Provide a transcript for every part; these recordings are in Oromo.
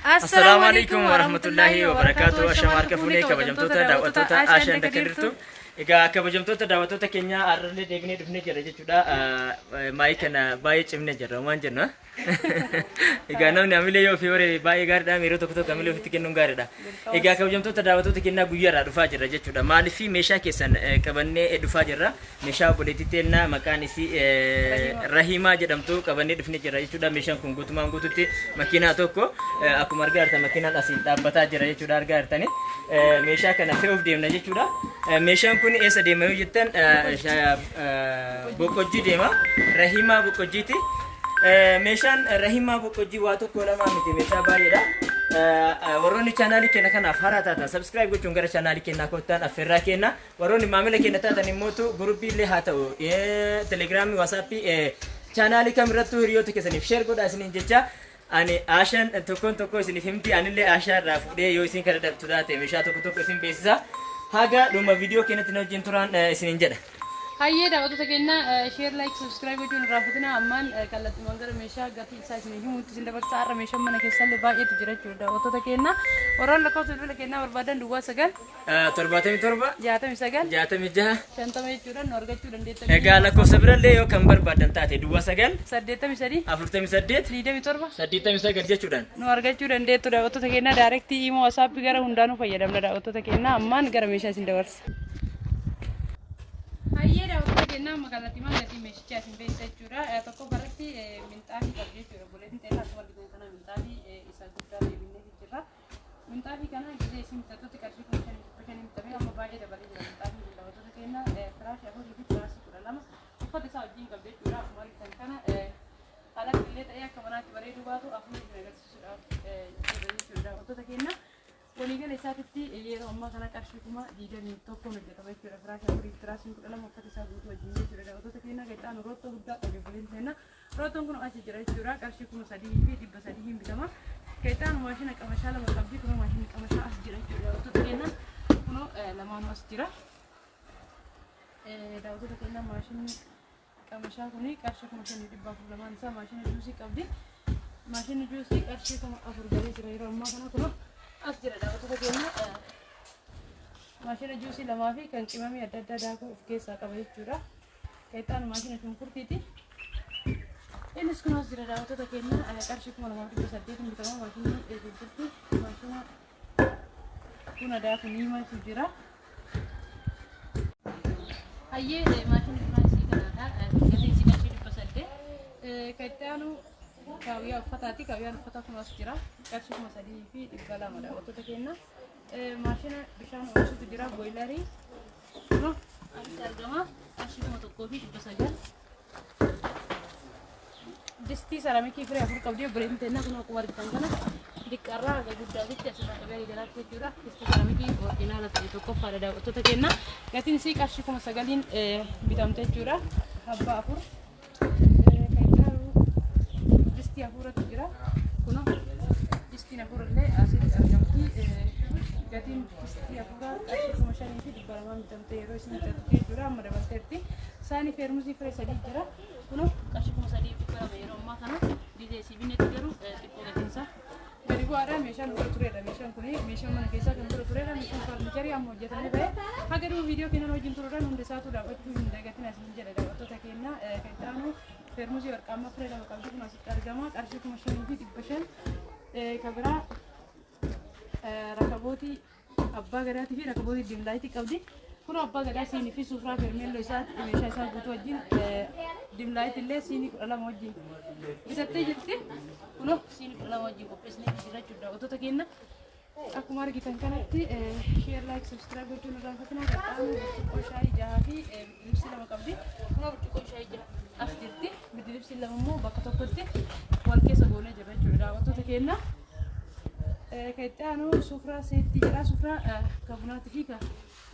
Assalaamu alaikum warahmatullahi wabarakaatu. Ashama harka fuunee, kabajamtoota daawwattoota Ashaan bakka jirtu. Egaa kabajamtoota daawwattoota keenya, har'allee deebinee dhufnee jira jechuudha. Maayii kana baay'ee cimnee jirra waan jennu. Egaa namni hamilee yoo ofii hore baay'ee gaariidha. Yeroo tokko tokko hamilee ofitti kennuun gaariidha. Egaa kabajamtoota daawwattoota keenyaa, guyyaarraa dhufaa jirra jechuudha. Maaliif meeshaa keessan qabannee dhufaa jirra? Meeshaa obboleettii teennaa maqaan isii Rahimaa jedhamtu qabannee dhufnee jirra jechuudha. Meeshaan kun guutumaan guututti makiinaa tokko akkuma argaa jirtan makiinaan asiin dhaabbataa jira jechuudha, argaa jirtani. Meeshaa kana fe'uuf deemna jechuudha. Meeshaan kun eessa deema yoo jettan, Boqqojjii deema. Rahimaa Boqqojjiiti. Meeshaan Rahimaa Boqqojjii waa tokko lamaa miti, meeshaa baay'eedha. Warroonni chaanaalii keenya kanaaf haaraa taatan subscribe gochuun gara chaanaalii keenyaa kottaan affeerraa kenna. Warroonni maamila keenya taatan immootu guruppii illee haa ta'u, Telegiraamii, WhatsAppii, chaanaalii kamirrattuu hiriyoota keessaniif share godhaa isiniin jecha. Ani Ashaan tokkoon tokko isiniif himti, anillee Ashaa irraa fuudhee yoo isin kana dhabtu taate meeshaa tokko tokko isin beeksisa. Haga dhuma viidiyoo keenyatti na wajjin turaan isiniin jedha. Hayyee daawwattoota keenya, share, like, subscribe gochuun irraa futina. Ammaan kallattiiwwan gara meeshaa gatii isaa isin himuutti isin dabarsa. Har'a meeshaan mana keessallee baay'eetu jira jechuudha daawwattoota keenya. Warroon lakkoofsa bilbila keenyaa barbaadan 09 77 69 66 50 jechuudhaan nu argachuu dandeettan. Egaa lakkoofsa birallee yoo kan barbaadan taate 09 83 48 27 89 jechuudhaan nu argachuu dandeettu daawwattoota keenya. Directii Imo, WhatsAppii gara hundaanuu fayyadamna daawwattoota keenya. Ammaan gara meeshaa isin dabarsa. Hayyee daawwattoota keenya, amma kallattiimaan gatii meeshichaa isin beeksisa jechuudha. Tokko irratti minxaafii qabdi jechuudha. Obboleettiin ta'e akkuma argitan kana minxaafii isa guddaa deebinee jirra. Minxaafii kana gisee isin bitattutti qarshii 5,500 bitamee, amma baay'ee dabalee jira minxaafiin kun daawwattoota keenya. Firaashii afurii fi tiraasii 12 uffata isaa wajjin qabdi jechuudha. Akkuma argitan kana alatti illee ta'ee akka manaatti bareeduu baatu afurii isin agarsiisuudhaaf jedha jechuudha daawwattoota keenya. Waliigala isaatitti yeroo ammaa kana qarshii 21,000 hojjetama jechuudha. Firaashii afurii fi tiraasiin 12 uffata isaa guutuu wajjin jechuudha. Daawwattoota keenya, gaxaanu roottoo guddaa qabu obboleettiin keenya. Roottoon kun achi jira jechuudha. Qarshii 3,300 hin bitama. Gaxaanu maashina qamashaa lama qabdi. Kunoo maashinni qamashaa as jira jechuudha. Daawwattoota keenya, kunoo lamaanuu as jira. Daawwattoota keenya, maashinni qamashaa kuni qarshii 5,400 lamaan isaa. Maashina juusii qabdi. Maashinni juusii qarshii 4,000 galee jira yeroo ammaa kana, kunoo as jira daawwattoota keenya. Maashina juusii lamaa fi kan qimamii adda addaa daakuu of keessaa qaba jechuudha. Keexaan maashina shunkurtiiti. Innis kun as jira daawwattoota keenya, qarshii 2,800 bitama maashinni shunkurtii. Maashina buna daaku niimaatu jira. Hayyee, maashinni bunaa isii kanaadha. Gatiin isii qarshii 800. Kan itti aanu kaawwiyaa uffataati. Kaawwiyaan uffataa kun as jira. Qarshii 3,200 daawwattoota keenya. Maashina bishaan oomisutu jira. Boilerii. Kunoo asitti argama. Qarshii 1,900. Distii seramikii firee afur qabdi obboleettiin teennaa, kun akkuma argitan kana diqqarraa haga guddaatitti asirraa qabee jalaatti jechuudha. Distii seramikii original ta'e tokkoffaadha daawwattoota keenya. Gatiin isii qarshii 9,000 bitamte jechuudha. Abbaa afur. Kan itti aanu distii afuuratu jira. Kunoo distiin afuurallee asitti argamti. Gatiin distii afuuraa qarshii 5,200 bitamte yeroo isin bitattu jechuudha. Amma dabalteerti. Saanii feermuzii firee sadii jira. Kunoo qarshii 3,200 yeroo ammaa kana. Gizee isii binnetti garuu xiqqoo gatiin isaa gadi bu'aadha. Meeshaan dura turedha. Meeshaan kun meeshaa mana keessaa kan dura turedha. Meeshaan furniture amma hojjetamee bahe. Haga dhuma viidiyoo keenyan wajjin turuudhaan hunda isaatu daawwachuu hin dagatin asiin jedha daawwattoota keenya. Kan itti aanu feermuzii warqaammaa firee lama qabdi, kun asitti argama. Qarshii 5,500. Kan biraa rakabootii abbaa gadaatii fi rakabootii dim lightii qabdi. Kun abbaa gadaa siinii fi suufraa fermeelloo isaa meeshaa isaa guutuu wajjin, dim light illee siinii 12 wajjin bitattee jirti. Kunoo siinii 12 wajjin qopheessinee jira jechuudha daawwattoota keenya. Akkuma argitan kanatti share, like, subscribe gochuun irraanfatinaa. Qaxxaamu burcuqqoo shaayii jahaa fi biddilibsii lama qabdi. Kunoo burcuqqoon shaayii jaha as jirti. Biddilibsiin lama immoo bakka tokkotti wal keessa goonee jirra jechuudha daawwattoota keenya. Kan itti aanu sufraa seettii jedha. Sufraa kan bunaatii fi kan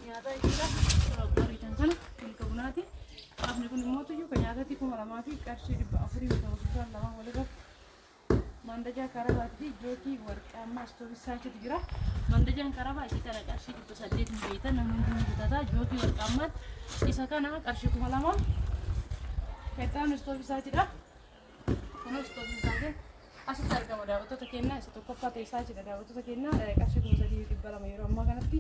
nyaataa jechuudha. Suuraa akkuma argitan kana kun kan bunaati. Afni kun immoo tuyyuu kan nyaataati, 2,400 bitama sufraan lamaan walirratti. Mandajaa karabaatii fi jookii warqaammaa istoovii saachitu jira. Mandajaan karabaa isii kana qarshii 800 hin beektan, namni hundi bitata. Jookii warqaammaan isa kana qarshii 2,000. Kan itti aanu istoovii saachidha. Kunoo istoovii saachiin Asitti argama daawwattoota keenyaa isa tokkoffaa teessaa jira daawwattoota keenyaa qarshii 3200 yeroo ammaa kanatti.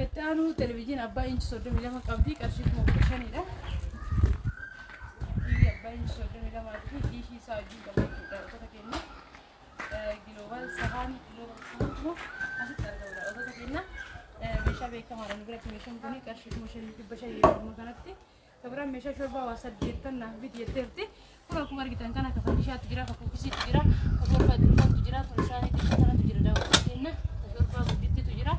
Itti aanu televizyiin abbaa inchi 32 qabdi qarshii 15,000dha. TV abbaa inchi 32 fi diishii isaa wajjin qaba jechuudha daawwattoota keenya. Global sahaan global sahaan kun asitti argama daawwattoota keenya. Meeshaa beekamaadha nu biratti meeshaan kun qarshii 5500 yeroo ammaa kanatti. Kabiraan meeshaa shorbaa waa 80 naaf biti jetteerti. Kun akkuma argitan kana ka fandishaatu jira, ka kuukisiitu jira, ka shorbaa dhufantu jira, tun isaanii xiqqoo kanatu jira daawwattoota keenya. Ka shorbaa guddittitu jira.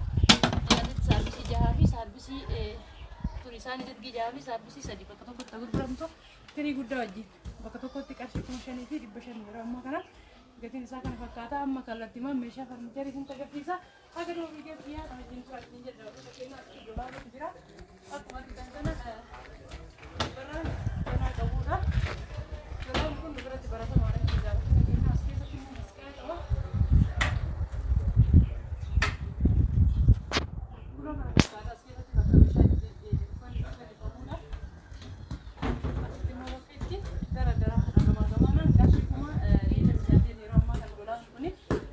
Asitti saarbisii jahaa fi saarbisii tun isaanii dirgii jahaa fi saarbisii sadi bakka tokkotti gurguramtu tirii guddaa wajjin bakka tokkotti qarshii 5500 yeroo ammaa kana gatiin isaa kana fakkaata. Amma kallattiimaan meeshaa farniicharii isin agarsiisa. Haga dhuma viidiyoo kiyyaa kana wajjin turaa isin jedha daawwattoota keenya. Asitti dolaaratu jira. Akkuma argitan kana barraan banaa qabudha. Dolaan kun nu biratti baratamaadha jechuudha daawwattoota keenya. As keessatti immoo masqaa qaba. Kunoo kana fakkaata. As keessatti bakka meeshaa itti uffanni itti fannifamudha. Asitti immoo bakka itti gara garaa gamaa gamanaan qarshii 28,000 yeroo ammaa kana dolaan kuni.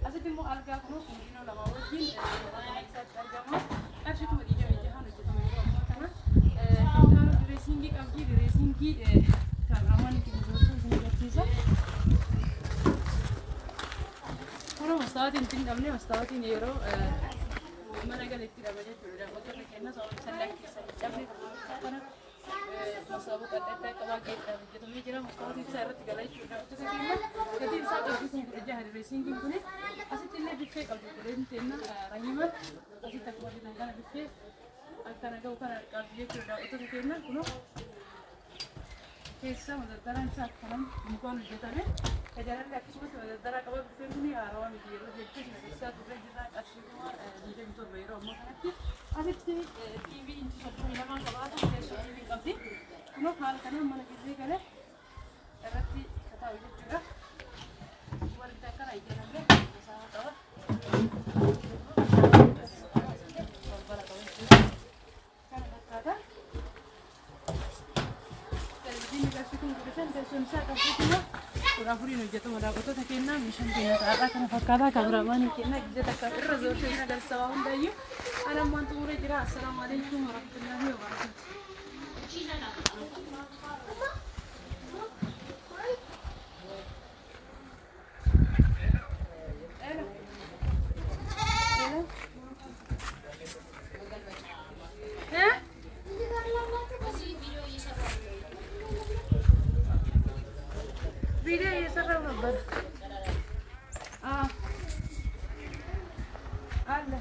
Asitti immoo algaa kunoo kumdiinoo lama wajjin isaatti argama. Qarshii 26,000 hojjetama yeroo ammaa kana. Kan direesingii qabdi. Direesingii kaameramaan itti gurguratu isin agarsiisa. Kunoo mastaawatiin ittiin dhabne mastaawatiin yeroo mana gala itti dhaba jechuudha. Daawwattoota keenya sababa sallaan keessa hin cabne kana masaabota adda addaa qabaa geedhaan hojjetamee jira. Mastaawatiin isaa irratti gala jechuudha. Daawwattoota keenya gatiin isaa qarshii 16,000 direesingiin kuni. Asitti illee biffee qabdi godheen teenna Rahima. Asitti akkuma argitan kana biffee akkana ga'u kana qabdi jechuudha. Daawwattoota keenya kunoo keessa madardaraan isaa akkanaan mukaan hojjetame. Tajaajilli akkasumatti madardaraa qaba. Biffeen kun haarawaa miti yeroo hedduu isin agarsiisaa turre jirra. Qarshii 27,000 yeroo ammaa kanatti. Asitti TV inchi 32 qabaatu teessoo TV qabdi. Kunoo haala kanaan mana gisee galee irratti kataa'u jechuudha. Wanti akkana ijaarame isaa qaba. Balbala qaba jechuudha. Kana fakkaata. Televizyiinni qarshii 15,000 teessoon isaa qarshii 14,000 hojjetama daawwattoota kennaa meeshaan keenya ta'aadha kana fakkaata kaameraamaanii kenna gisee takka irra zoortee isin agarsiisa waa hundaayyuu ana ammaan xumuree jira. Assalaamu alaikum warahmatullaahi wabarakatuh. Hello. Hello. Eh? ቪዲዮ እየሰራሁ ነበር። አለ።